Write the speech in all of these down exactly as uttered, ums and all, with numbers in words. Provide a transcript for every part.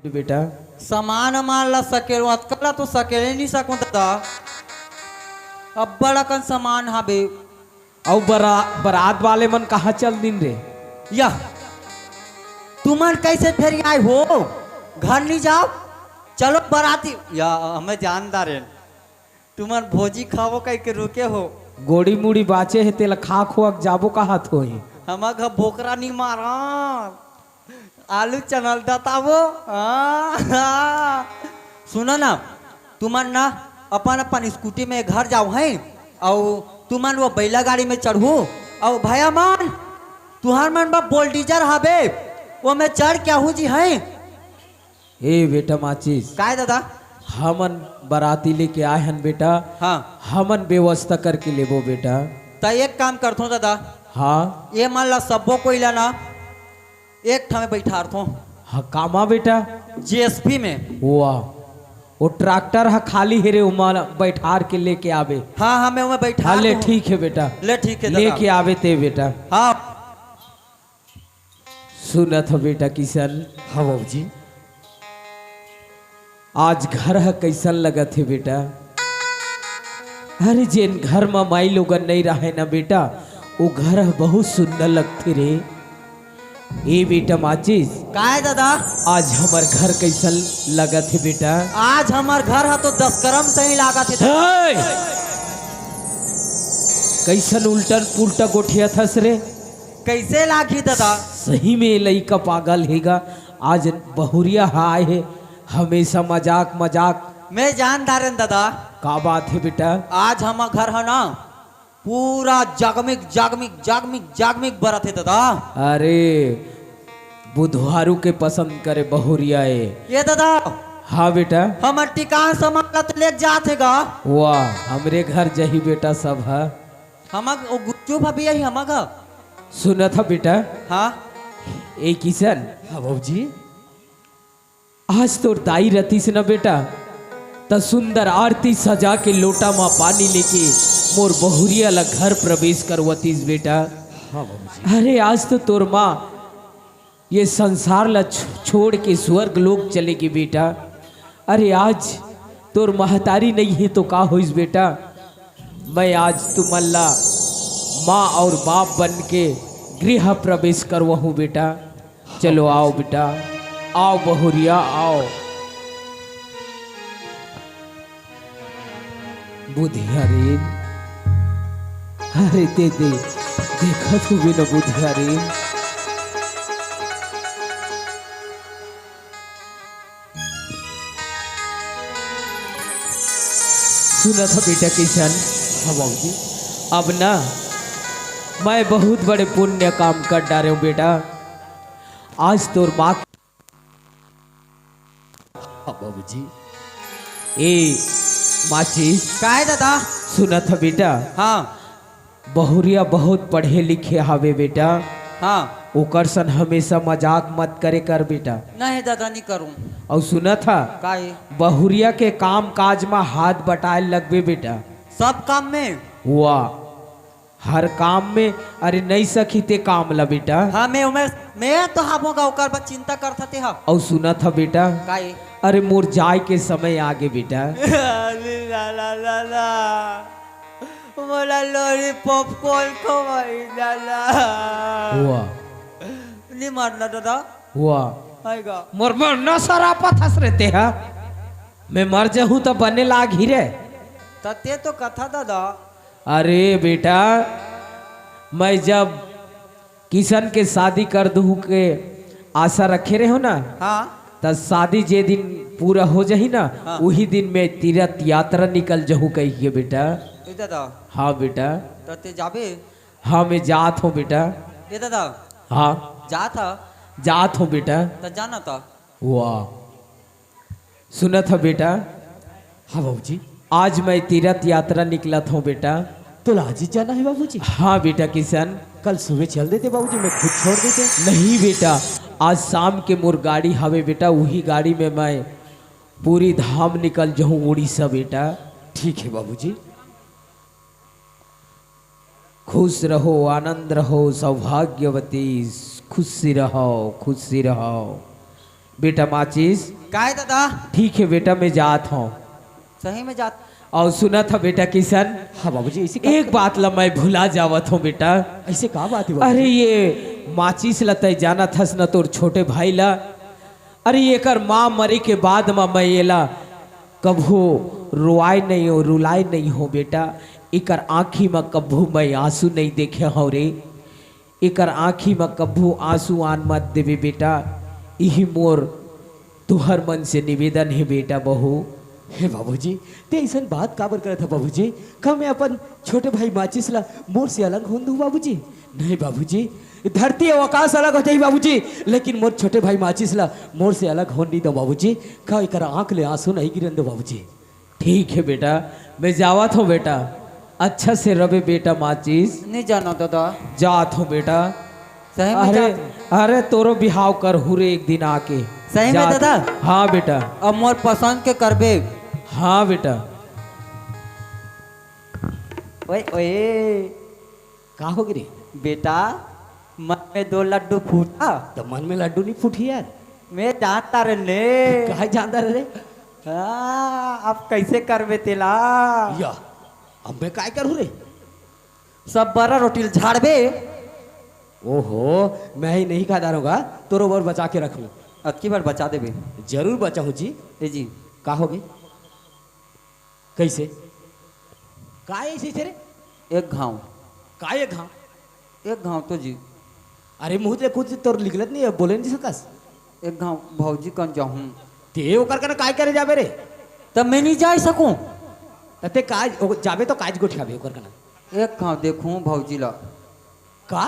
बेटा। सामान वामान ला सकेल, अतका ला तो सकेले नहीं सकूं दादा, अब्बड़ अकन सामान हाबे। अउ बरा-, बरात वाले मन कहाँ चल दिन रे? या, तुमन कैसे फेर आए हो? घर नहीं जाओ, चलो बराती। या, हमें जानदार है, तुमन भोजी खावो कह के रुके हो। गोड़ी मुड़ी बाचे हे, तेला खा खोआ के जाबो कहात होही। हमर घर बोकरा नहीं मारा, आलू चना ल दतावो। हाँ, हाँ। सुनो ना, तुमन ना अपन अपन स्कूटी में घर जाओ हैं, अउ तुमन वो बैला गाड़ी में चढ़ू, अउ भैया मन, तुहार मन बा बोलडीजर हाबे, वो में चढ़ के आहू जी हैं। ए बेटा माचिस, काय दादा? हमन बराती लेके आए हन बेटा। हाँ। हमन व्यवस्था करके लेबो बेटा। त एक काम करथों दादा। हाँ। ये मन ला सब्बो कोई ला ना एक ठा में बैठारथों। हाँ, कामा बेटा? जेएसपी में। वाह, वो ट्रैक्टर हा खाली हे रे, ओमा बैठार के लेके आबे। हाँ, हाँ, मैं ओमा बैठार हाँ, ले दूँ। ठीक है बेटा, ले ठीक है दादा। लेके आबे ते बेटा। हाँ। सुनत हो बेटा किशन? हाँ बाबूजी। आज घर ह कैसन लगत हे बेटा? अरे जेन घर म माई लोगन नइ रहय ना बेटा, वो घर ह बहुत सुंदर लगथे रे। ए बेटा माचिस, काय दादा? आज हमर घर कैसन लगत हे बेटा? आज हमर घर ह तो दस करम सही लागत हे। हे! कैसन उल्टन पुल्टा गोठियाथस रे? कैसे लागही दादा? सही में लइका पागल हेगा। आज बहुरिया ह आए हे, हमेशा मजाक मजाक। मैं जान डारेन दादा। का बात हे बेटा? आज हमर घर ह ना पूरा जगमिग जगमिग जगमिग जगमिग बरत हे दादा। अरे बुधवारू के पसंद करे बहुरिया ए। ये दादा। हाँ बेटा। हमर टिकान सामान ला तो लेके जात हे गा। वाह, हमरे घर जही बेटा सब ह। हमर वो गुच्चू भाभी यही हमर घर। सुनत ह बेटा। हाँ। ए किशन। हाँ बाबूजी। आज तोर दाई रतिस न बेटा, त सुंदर आरती सजा के लोटा म पानी लेके मोर बहुरिया ला घर प्रवेश करवतिस बेटा। हाँ बाबूजी। अरे आज तो तोर माँ ये संसार ला छ-, छोड़ के स्वर्ग लोक चले गे बेटा। अरे आज तोर महतारी नइ हे तो का होइस बेटा? मैं आज तुमन ला माँ अउ बाप बन के गृह प्रवेश करवहूँ बेटा। चलो आओ बेटा, आओ बहुरिया आओ। बुधिया रे, अरे दे दे, देखत हुए न बुधिया रे। सुनत ह बेटा किशन? हाँ बाबूजी। अब ना मैं बहुत बड़े पुण्य काम कर डारे हूँ बेटा। आज तोर माँ हाँ बाबूजी। ए माचिस। काय दादा? सुनत ह बेटा? हाँ। बहुरिया बहुत पढ़े लिखे हावे बेटा। हाँ। ओकर सन हमेशा मजाक मत करे कर बेटा। नहीं दादा, नहीं करूँ। अउ सुनत ह? काय? बहुरिया के काम काज म हाथ बटाए लगबे बेटा। सब काम में? वाह, हर काम में। अरे नइ सखी ते काम ला बेटा। हाँ, मैं, मैं, मैं तो हाबों गा, ओकर बर चिंता करथा ते हा। अउ सुनत ह बेटा? काय? अरे मोर जाए के समय आगे बेटा। अरे ला ला ला ला। मोला लॉलीपॉप कोन खवाई दादा? वाह। नहीं मरना दादा। वाह। आएगा। मोर मरना सरापत हस रे ते हा। मैं मर जाहूं त बने लागही रे। त ते तो कथा दादा। अरे बेटा, मैं जब किशन के शादी कर दूहू के आशा रखे रहे हो ना, हाँ। त शादी जे दिन पूरा हो जाही ना, हाँ। उही दिन मैं तीरथ यात्रा निकल जाहू कही के बेटा। ए दादा। हाँ बेटा। त ते जाबे? हाँ, मैं जात हूँ बेटा। ए दादा। हाँ। जात ह? जात हूँ बेटा। त जाना त। वाह। सुनत ह बेटा? हाँ बाबूजी। आज मैं तीरथ यात्रा निकलत हूँ बेटा। तोला आज ही जाना है बाबूजी? हाँ बेटा किशन। कल सुबह चल देते बाबूजी, मैं खुद छोड़ देते। नहीं बेटा, आज शाम के मोर गाड़ी हवे बेटा, उही गाड़ी में मैं पूरी धाम निकल जाहूँ उड़ीसा बेटा। ठीक है बाबूजी। खुश रहो, आनंद रहो, सौभाग्यवती, खुशी रहो, खुशी रहो। बेटा माचिस। काय दादा? ठीक है बेटा, मैं जात हूँ। सही में जात? और सुनत ह बेटा किशन, हाँ बाबूजी, ऐसे का एक बात ला मैं भुला जावत हूँ बेटा। ऐसे का बात है बाबूजी? अरे ये माचिस ला तय जानत हस न, तोर छोटे भाई ला। अरे एकर माँ मरे के बाद म मैं एला कभू रोआय नहीं हो, रुलाय नहीं हो बेटा। एकर आँखी म कभू मैं आंसू नहीं देखे हव रे। एकर आँखी म कभू आंसू आन मत देबे बेटा। इही मोर तुहर मन से निवेदन हे बेटा बहू। हे बाबूजी, ते अइसन बात काबर करत ह बाबूजी? का मैं अपन छोटे भाई माचिस ला मोर से अलग होन दूँ बाबूजी? नहीं बाबूजी, धरती अउ आकाश अलग हो जाही बाबूजी, लेकिन मोर छोटे भाई माचिस ला मोर से अलग होन नहीं दो बाबूजी। का एकर आँख ले आंसू नहीं गिरन दो बाबूजी। ठीक है बेटा, मैं जावत हूँ बेटा। अच्छा से रबे बेटा माचिस। नहीं जाना दादा। जात हूँ बेटा। सही में अरे, जात हूँ। अरे तोरो बिहाव करहूँ रे एक दिन आके। सही में जात दादा? हाँ बेटा। अब मोर पसंद के करबे। हाँ बेटा। ओए, ओए। का हो गे रे? बेटा, मन में दो लड्डू फूटा। त मन में लड्डू नहीं फूटी यार। मैं जानता रे ने। काहे जानता रे? हाँ, अब कैसे करबे तेला? या, अब मैं काय करूँ रे? सब बरा रोटी ल झाड़बे। ओहो, मैं ही नहीं खा डालूंगा, तोरो बर बचा के रखूं। अबकी बार बचा देबे। जरूर बचाहूँ जी। ए जी। का होगे? कैसे? का ऐसे थे रे? एक घाव। का एक घाव? एक घाव तो जी। अरे मुँह ले कुछ तोर निकलत नहीं है, बोले नहीं सकस। एक घाव भौजी कन जाहूँ। ते ओकर कने काय करे जाबे रे? तब मैं नहीं जा सकूँ। त ते काज, ओ, जाबे तो काज गोठियाबे ओकर कने। एक घाव देखूँ भौजी ला। का?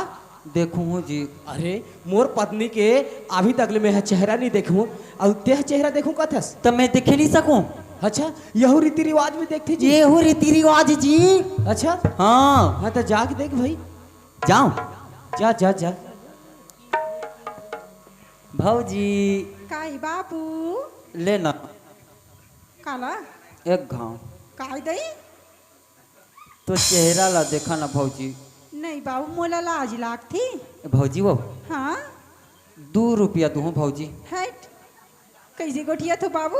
देखूँ जी। अरे, मोर पत्नी के अभी तक ले मैं ह चेहरा नहीं देखूँ, अउ ते ह चेहरा देखूँ कथस? त मैं देखे नहीं सकूँ। अच्छा, यहू रीति रिवाज में देखथे जी? यहू रीति रिवाज जी। अच्छा? हाँ। हाँ, त जाके देख भाई। जाओ। जा, जा, जा। भौजी। काई बाबू? ले ना। काला? एक घाव। काई दई? तो चेहरा ला देखा ना भौजी। नहीं बाबू, मोला लाज लागथे। ए भौजी वो। हाँ? दू रुपया दूँ भौजी। हट। कैसे गोठियाथो बाबू?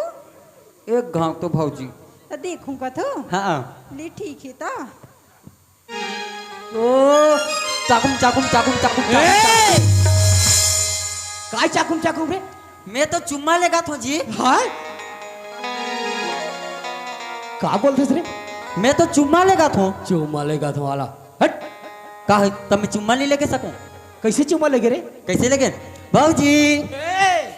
एक घाव तो भौजी। त देखूँ कथो? हाँ। ले ठीक है त। ओ, चाकुम, चाकुम, चाकुम, चाकुम, चाकुम, ए! चाकुम। काय चाकुम, चाकुम रे? मैं तो चुम्मा लेगत हूँ जी। हाँ? का बोलथस रे? मैं तो चुम्मा लेगत हूँ। चुम्मा लेगत हूँ वाला। हट। का है? तब मैं चुम्मा नहीं लेके सकूँ? कैसे चुम्मा लेगे रे? कैसे लेगे? भौजी। ए!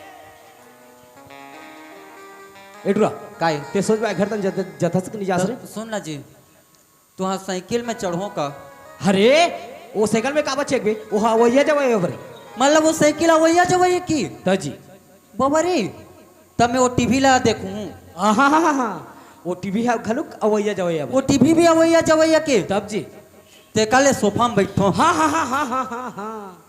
ए टुरा, काय? ते सोच भाई घर तन जत-, जथस कि नहीं जास रे? सुन ना जी, तुहां साइकिल में चढ़ो का? अरे, वो साइकिल में का बचेक बे? वो हवैया जवई बरे। मतलब वो साइकिल हवैया जवई की? त जी। बाबा रे, तब मैं वो टीवी ला देखूं। आहा, वो टीवी है घलुक हवैया जवई बरे। वो टीवी भी हवैया जवई के? तब जी। ते काले सोफा में बैठो। हाँ, हाँ, हाँ।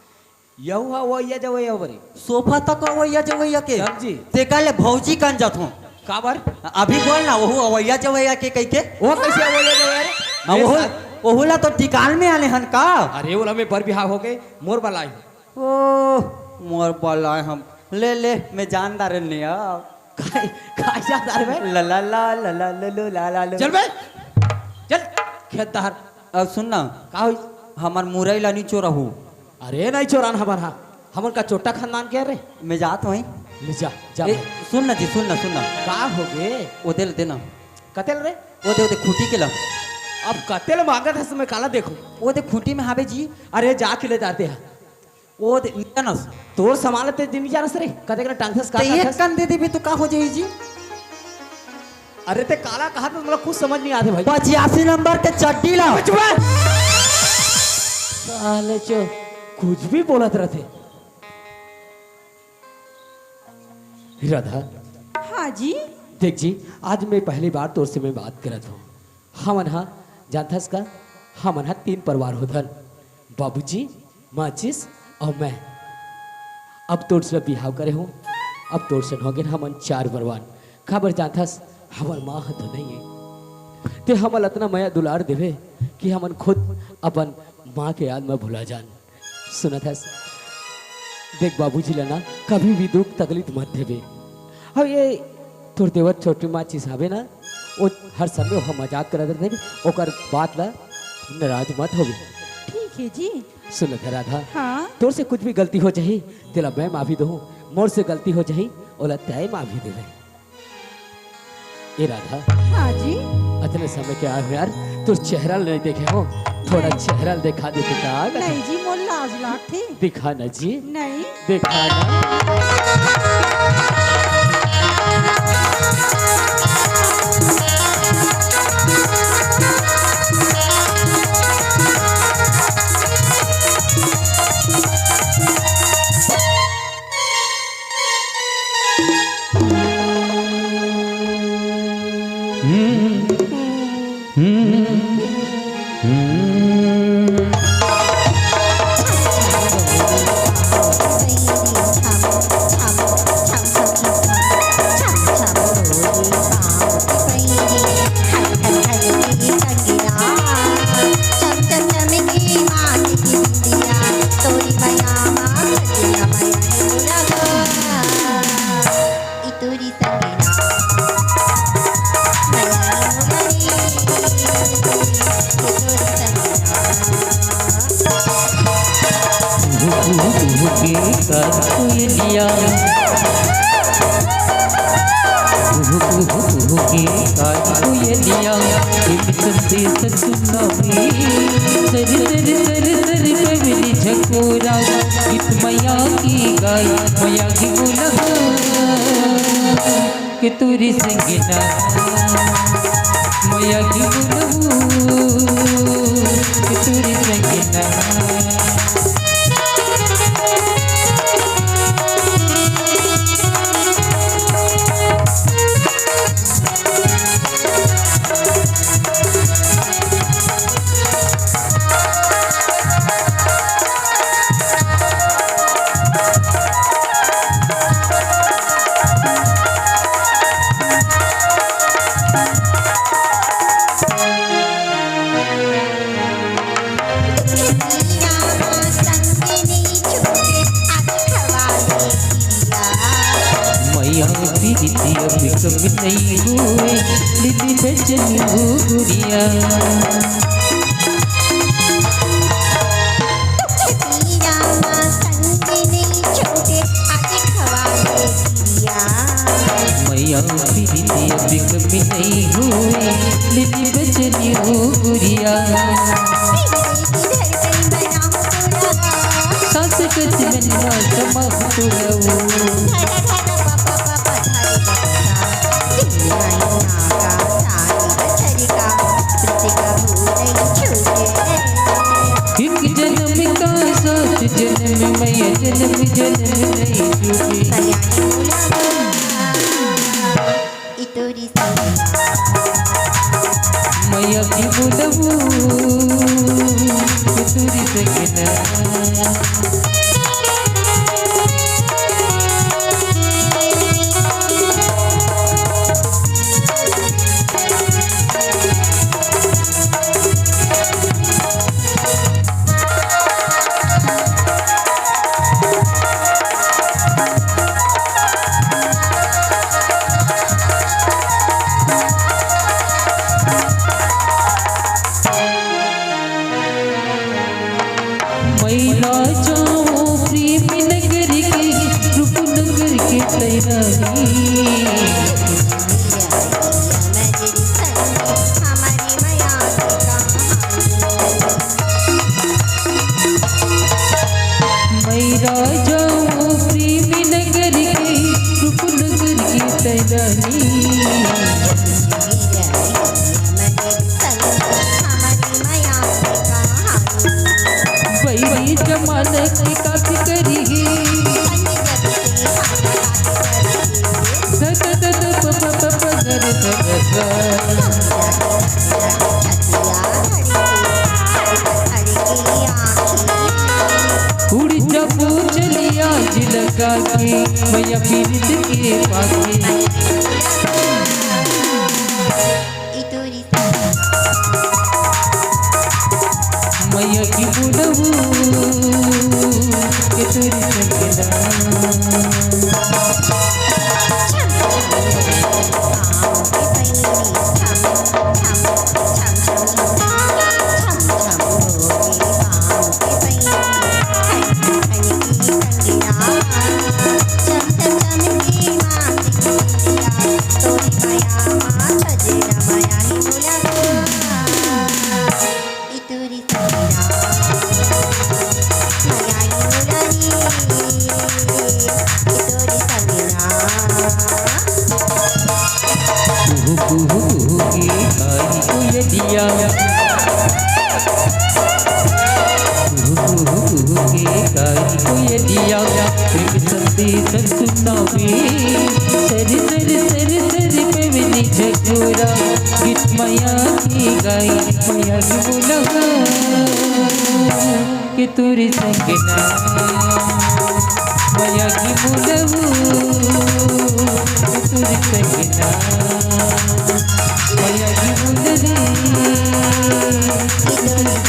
यहू हवैया जवई बरे। सोफा तक हवैया जवई के? तब जी। ते काले भौजी कन जाथो। काबर? अभी बोल ना, वहू हवैया जवई के कहि के। वो कैसे हवैया जवई रे? हाँ, ए वहू, साथ- वहू ला तो टिकाल में आने हन का? अरे, ओला में बर बिहाव हो गए, मोर बलाय हो। ओ, मोर बलाय हम। ले, ले, मैं जानदार नहीं अब। काय, काय जानदार बे? ला, ला, ला, ला, ला, लो, लो, ला, ला, लो। चल बे, चल, खेतदार। अब सुन ना। का होइस? हमर मुरई ला नहीं चोरहू। अरे, नहीं चोरान हमर हा। हमन का चोट्टा खानदान के रे? मैं जात हूँ। ले जा, जा ए, भाई। सुन ना जी, सुन ना, सुन ना। का हो गे? वो दे, दे ना। कते ल रे? वो दे, वो दे, खूंटी के ला। अब कते ल मांगत हस, मैं काला देखूं? वो दे, खूंटी में हावे जी। अरे, जा के ले जाते हैं। वो दे, नहीं जानस। तोर सामान ते दिन जानस रे। कते कन टांगथस, का ते एक टांगथस? कन दे देबे तो का हो जाही जी? अरे ते काला कहा तो मतलब कुछ समझ नहीं आते भाई। पचासी नंबर के चड्डी ला। चुप रह। साले चो, कुछ भी बोलत रहते। राधा। हाँ जी। देख जी, आज मैं पहली बार तोर से मैं बात करत हूँ। हमन हा, जानथस का, हमन हा तीन परिवार होथन, बाबूजी, माचिस अउ मैं। अब तोर से बिहाव करे हूँ, अब तोर से होगे हमन चार परिवार। काबर जानथस, हमर माँ ह तो नहीं है, ते हमन अतना मया दुलार देवे कि हमन खुद अपन माँ के याद में भुला जान। सुनत हस? देख बाबूजी ला ना, कभी भी दुख तकलीफ मत देबे। अउ ये तोर देवर छोटी माचिस हवे ना, वो हर समय ओहा मजाक करत रहिथे, ओकर बात ला नाराज मत होबे। ठीक हे जी। सुन ना राधा, हाँ। तोर से कुछ भी गलती हो जाही, तेला मैं माफी दूहूँ, मोर से गलती हो जाही, ओला तैं माफी देबे। ए राधा। हाँ जी। अतने समय के आए हो यार, तोर चेहरा ल नइ देखे हों, थोड़ा नहीं। चेहरा ल देखा देते का? नहीं जी, मोर लाज लागथे। दिखा ना जी। नहीं। देखा ना। कुहू कुहू कुहू के काई कोयलिया, एक संदेश सुनावे। सर सर सर सर पवली झकोरा, गीत मया के गाई, मया के बोला के तुरी संगीना, मया के बोलबू के तुरी संगीना। मैया प्रीति अब कम नहीं होए, दीदी बचन हो गुरिया। मैया प्रीति अब कम नहीं होए, दीदी बचन हो गुरिया। सास कस मनवा समझ तुलऊ। एक जन्म का साथ जन्म में, जन्म जन्म नहीं छूटे। मैया की बुलबू, तुरी सगना। मैला जाऊं प्रेम नगर के, रूप नगर के तैरानी। मैला जाऊं प्रेम नगर के, रूप नगर के तैरानी। बैरी जमानत काफी करी। ध ध ध ध प प प प ग रे ध ग सा। उड़ जा पूछ लिया झिलका के, मैया पीरित के पाके। मैया की बुलबू के तुरी सगना। कुहू कुहू के गाई कोयलिया, कुहू कुहू कुहू के गाई कोयलिया, प्रेम संदेश सुनावे। सर सर सर सर पवनी झकोरा, गीत मया के गाई, मया के बोलवा के तोर संगना, मया के बोलवा के तोर संगना, मया के बोलवा के तोर